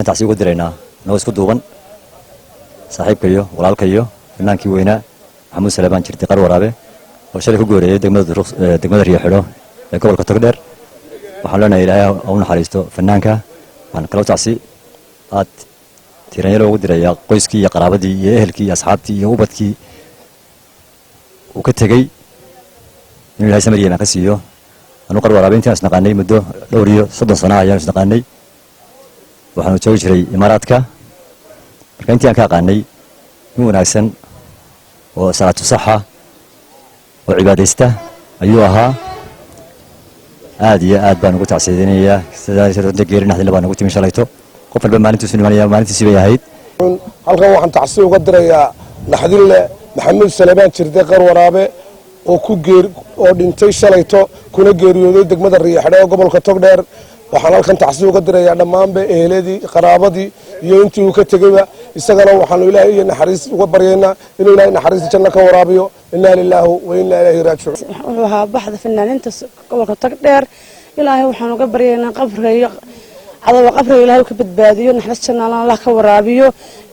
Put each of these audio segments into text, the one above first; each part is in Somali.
Tacsi uga diraynaa anagoo isku duuban saaxiibkayo, walaalkayo, fanaankii weynaa Maxamuud Salebaan Jirdi Qar Waraabe oo shalay ku gooreeyay degmada Riyo Xidho ee gobolka Togdheer. Waxaan leenahay Ilaahay ha u naxariisto fanaanka. Waxaan kaloo tacsi aad tiiranyalo ugu dirayaa qoyskii iyo qaraabadii iyo ehelkii iyo asxaabtii iyo ubadkii uu ka tegey, inuu Ilahay samir yeemaan ka siiyo. Anuu Qar Waraabe intaan isnaqaanay muddo dhowr iyo 30 sana ayaanu isnaqaanay. Waxaanu joogi jiray Imaaraadka. Marka intii aan ka aqaanay, nin wanaagsan oo salaatu saxa oo cibaadaysta ayuu ahaa. Aad iyo aad baan ugu tacsiyadeynayaa. Sidaa geeri naxdinle baa nagu timi shalayto. Qof walba maalintiisu dhimanaya, maalintiisii bay ahayd. Halkan waxaan tacsi uga dirayaa naxdinle Maxamuud Salebaan Jirde Qar Waraabe oo ku geer oo dhintay shalayto, kuna geeriyooday degmada Riyaxdhe ee gobolka Togdheer. Waxaan halkan tacsi uga dirayaa dhammaanba eheladii, qaraabadii iyo intii uu ka tegeyba. Isagana waxaanu Ilaahay iyo naxariis uga baryaynaa inuu Ilahay naxariista janno ka waraabiyo. Innaa lilaahu wa innaa ilayhi raajicuun. Wuxuu ahaa baxda fanaaniinta gobolka Togdheer. Ilaahay waxaan uga baryaynaa qabriga iyo cadaba qabriga Ilaahay ka badbaadiyo, naxariis janno Allah ka waraabiyo.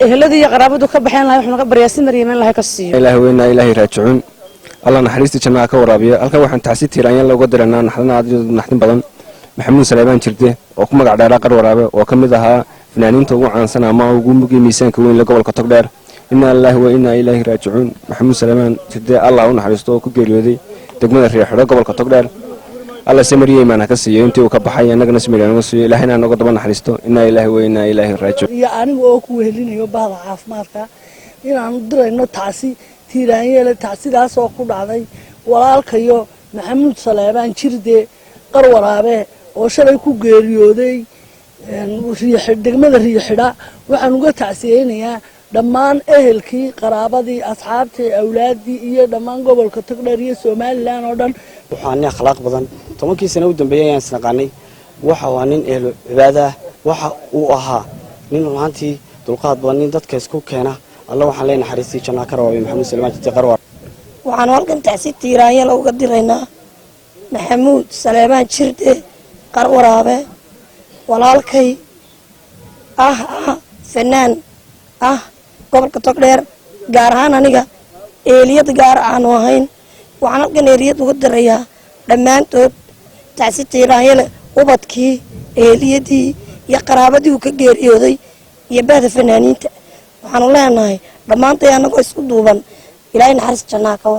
Eheladii iyo qaraabadu ka baxeen Ilahay waxaan uga baryaa samir iyo iimaan Ilahay ka siiyo. Ilaahi weynaa ilaahay raajicuun. Allah naxariista jannaha ka waraabiyo. Halkan waxaan tacsi tiiraanyan looga diranaa naxdin aad iyo naxdin badan Maxamuud Saleebaan Jirde oo ku magac dheeraa Qar Waraabe, oo ka mid ahaa fanaaniinta ugu caansan ama ugu mugi miisaanka weyn le gobolka Togdheer. Innaa lilaahi wa innaa ilaahi raajicuun. Maxamuud Saleebaan Jirde, Allah u naxariisto, oo ku geeriyooday degmada Riixidho, gobolka Togdheer. Alla samir iyo iimaan ha ka siiyo intii uu ka baxay, annagana samir naga siiyo, Ilaahayna nooga daba naxariisto. Innaa ilaahi wa innaa ilaahi raajicuun. Iyo aniga oo ku wehelinayo bahda caafimaadka inaanu dirayno tacsi tiiraanyeele, tacsidaas oo ku dhacday walaalkayo Maxamuud Saleebaan Jirde Qar Waraabe oo shalay ku geeriyooday degmada Riixidha. Waxaan uga tacsiyeynayaa dhammaan ehelkii, qaraabadii, asxaabtii, awlaaddii iyo dhammaan gobolka Togdheer iyo Somaliland oo dhan. Wuxuu nin akhlaaq badan. 10kii sano u dambeeyay ayaan isnaqaanay. Waxa waa nin ehlu cibaada ah. Waxa uu ahaa nin runaantii dulqaad badan, nin dadka isku keena. Alla waxaan leenahay naxariistii jannaa ka rabaabay Maxamuud Salmaan Jirdi Qarwar. Waxaanu halkan tacsi tiiraanyala uga diraynaa Maxamuud Saleebaan Jirde Qarwaraabe, walaalkay ah, fanaan ah gobolka Togdheer, gaar ahaan aniga eeliyad gaar aanu ahayn. Waxaan halkan eeliyad uga dirayaa dhammaantood tacsi tiiraanyale, ubadkii, eeliyadii iyo qaraabadii uu ka geeriyooday iyo bahda fanaaniinta. Waxaanu leenahay dhammaantay annagoo isku duuban, Ilaahay naxariis jannaha ka wara.